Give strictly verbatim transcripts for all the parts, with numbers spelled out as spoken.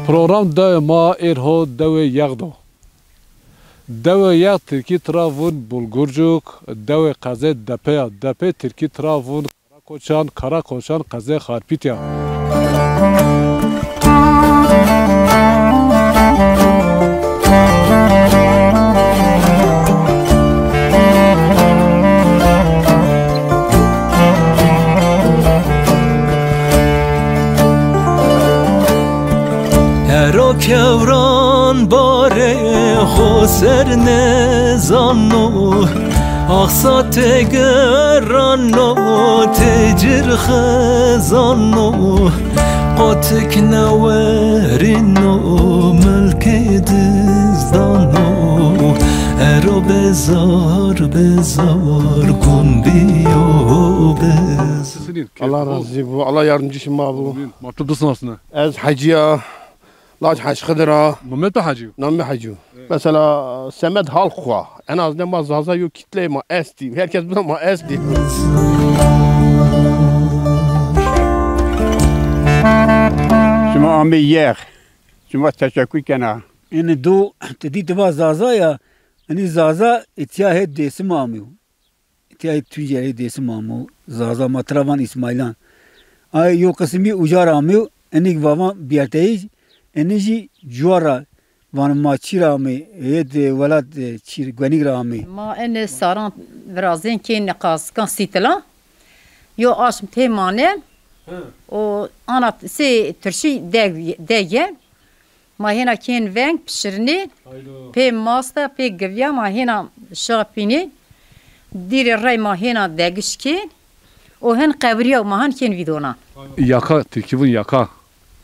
Program dewê ma êr ho dewê Yex do. Dewê Yex tirkî tira vûn Bulgurcuk, dewê qezê Depe ya. Depe tirkî tira vûn Karakoçan, Karakoçan qezê Xarpît ya. Hero kewran barê xo ser nêzano, axsa têgerano, têcir xezano, qotik newerîno, milkê dizdano, hero bezar bezar kun bîyo biz. Sinîn, Allah keyfî razî bo, Allah yardımcı şima bo. Amîn. Ma tu bisnasne. Ez Hecî ya. Lac Hec Xidir a. Namê tu Hecî yo? Namê Hecî yo. Evet. Mesela semed halk xwa. En azından ma Zaza yo kitleyê ma estî. Herkes buna ma estî. Şima amê Yex. Şima teşekkür kena. Ini do ti dî ti va Zaza ya. Ini Zaza îtya hê Dêsim amîyo. Tîya Tuncelî Dêsim amo, Zaza ma tira van Îsmaîlan. Ay yo qisimî uca ra amîyo, enik vavan bîyerteyî, eni jî cuwa ra van ma çî ra amî, hêt welat çî Guenik ra amî. Ma ene saran virazên kên niqasikan sîtila. Yo aşm tê mane. Hı. O ana sê tirşî deg, dege. Ma hêna kên veng pişirinê. Haydo. Pê masta, pê givya ma hêna şapînê. Dîrê rey ma hêna degiş kên. O hin qewriya ma hin kên vîdona. Yaka, tirkî vun yaka.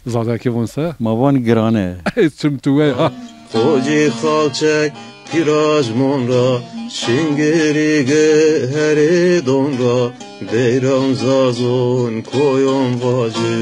Zazakî vun se? Ma van girane. Çim tu we ha. Xocî xalçek pîrajmon ra, şingirî ge herê don ra, beyran zazon koyon vajê.